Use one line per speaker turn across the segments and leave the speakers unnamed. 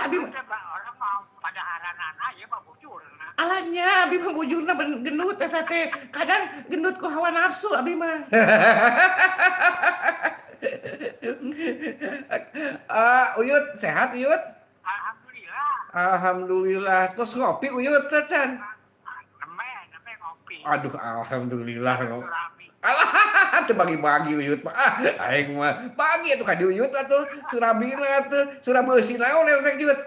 Abi
Orang mau pada aranana ieu mah bujurna.
Alah nya, abi mah bujurna gendut eta teh. Kadang gendut ku hawa nafsu abi mah. Ah, Uyut sehat, Uyut?
Alhamdulillah.
Alhamdulillah. Terus ngopi Uyut teh can?
Nembe, nembe ngopi.
Aduh, alhamdulillah.
Surabi.
Alah, teu bagi-bagi Uyut mah. Ah, aing mah bagi atuh ka di Uyut atuh. Surabina atuh. Surabi eusi naon eta teh, Yut?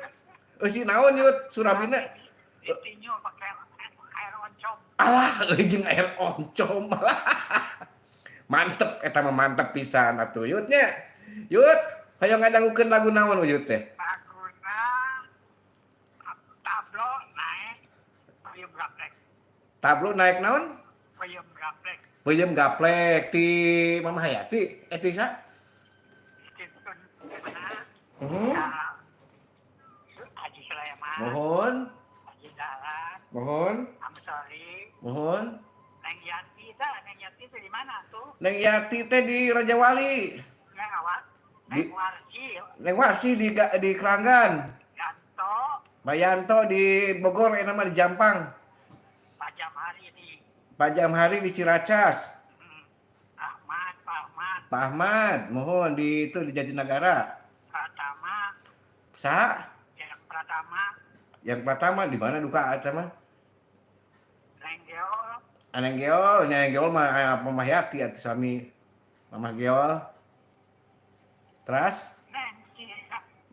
Eusi naon, Yut? Surabina?
Ditinju pakai air oncom.
Alah, euy jeung air oncom. Alah. Mantep eta mah, mantep pisan atuh, Yut nya. Yut, hoyong ngadangukeun lagu naon Uyut teh?
Laguna tablo naik peuyeum gaplek.
Tablo naik naon?
Peuyeum gaplek.
Peuyeum gaplek ti Mama Hayati, eh ti sa?
Mana? Haji Sulaiman.
Mohon.
Haji Dahlan.
Mohon.
Amsori.
Mohon.
Neng Yati teh, Neng Yati teh di mana tuh?
Neng Yati teh di Rajawali.
Neng awak. Neng Warsi.
Neng Warsi di Keranggan.
Yanto.
Bayanto di Bogor, eta mah di Jampang.
Pak Jamhari di
Pak Jamhari di Ciracas.
Ahmad, Pak Ahmad.
Pak Ahmad, mohon di itu di Jatinegara.
Pratama.
Sa?
Yang Pratama.
Yang pertama di mana duka eta mah?
Neng Geol.
Neng Geol, nya Neng Geol mah Mama Hayati atuh sami. Mama Geol. Teras?
Nengsi.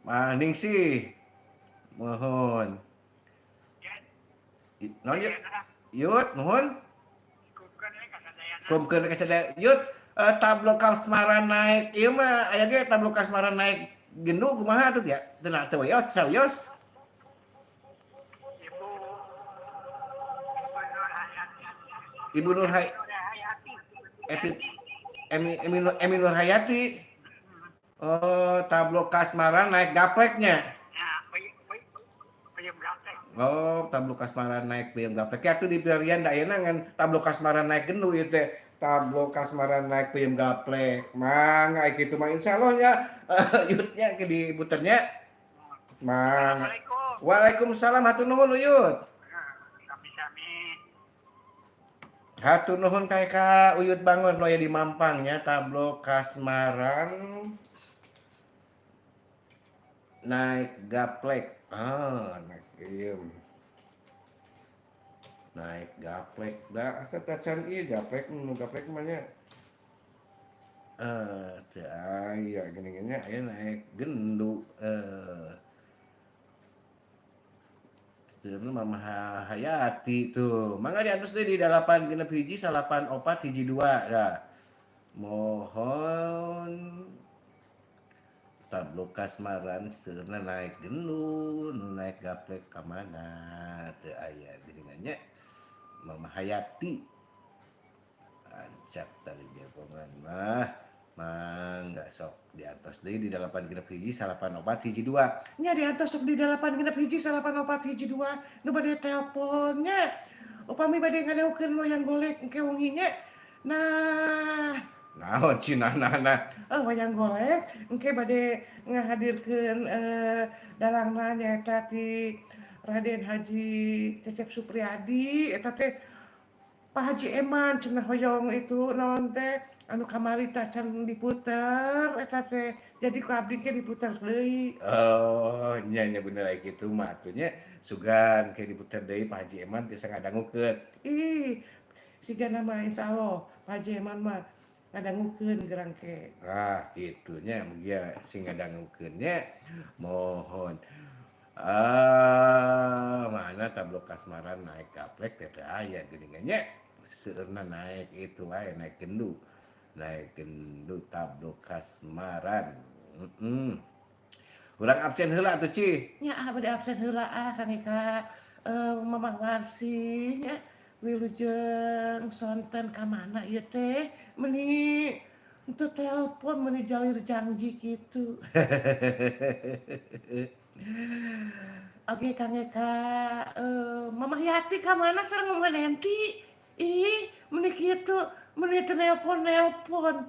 Ah, Ningsih. Mohon. Naon yuk? Yut, mohon. Kumkeun kasadayana. Yut, tablo kasmaran naik ieu mah aya ge tablo kasmaran naik gendu kumaha atuh ya? Teu teu wios, sawios.
Ibu Ibu Nur Hayati.
Ibu Nur Hay
Hayati.
Eti Emi Emi Emi Nur Hayati. Oh, tablo kasmaran naik gapleknya.
Ya, peuyeum gaplek.
Oh, tablo kasmaran naik peuyeum gaplek. Ya tuh di pilihan da ayeuna ngan tablo kasmaran naik gendu ieu teh. Tablo kasmaran naik peuyeum gaplek. Mangga kitu mah insyaallah nya Yutnya ke diputernya. Mangga.
Assalamualaikum.
Waalaikumsalam, hatur nuhun Uyut.
Sami-sami.
Hatur nuhun kae ka Uyut Bangun nu aya di Mampang nya, tablo kasmaran naik gaplek. Ah, naik peuyeum. Naik gaplek da asa tacan ieu gaplek nu gaplek mah nya. Eh, teu aya geuningan nya, aya naik gendu. Eh. Sebenarnya Mama Hayati tuh. Mangga diantos deui di 8 6 1 9 4 1 2 ya. Mohon tablo kasmaran seueurna naik gendu, nu naik gaplek ka mana teu aya geuningan nya. Mama Hayati. Ancap tadi jagongan mah. Mangga sok diantos deui di 8 6 1 9 4 1 2. Nya diantos sok di 8 6 1 9 4 1 2 nu bade telepon nya. Upami bade ngadangukeun wayang golek engke wengi nya. Nah, naon cenah nah nah. Oh, wayang golek engke bade ngahadirkeun dalangna nyaeta ti Raden Haji Cecep Supriyadi eta teh Pak Haji Eman cenah hoyong itu naon teh anu kamari tacan diputer eta teh, jadi ku abdi ge diputer deui. Oh, nya nya bener aya kitu mah atuh nya, sugan ke diputer deui Pak Haji Eman tiasa ngadangukeun. Ih, sigana mah insyaallah Pak Haji Eman mah ngadangukeun gerang ke. Ah, kitu nya mugia sing ngadangukeun nya. Mohon. Ah, mana tablo kasmaran naik gaplek teh teu aya geuningan nya. Seueurna naik itu wae, naik gendu. Naik gendu tablo kasmaran. Heeh. Urang absen heula atuh, Cih. Nya ah, bade absen heula ah, Kang Eka. Mamah Warsi nya wilujeng sonten ka mana ieu teh? Meuni henteu telepon, meuni jalir jangji kitu. Oke Kang Eka, Mamah Yati ka mana sareng Mama Nenti? Ih, meuni kitu, meuni teu nelpon-nelpon.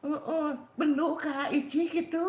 Heeh, bendu ka Ici kitu.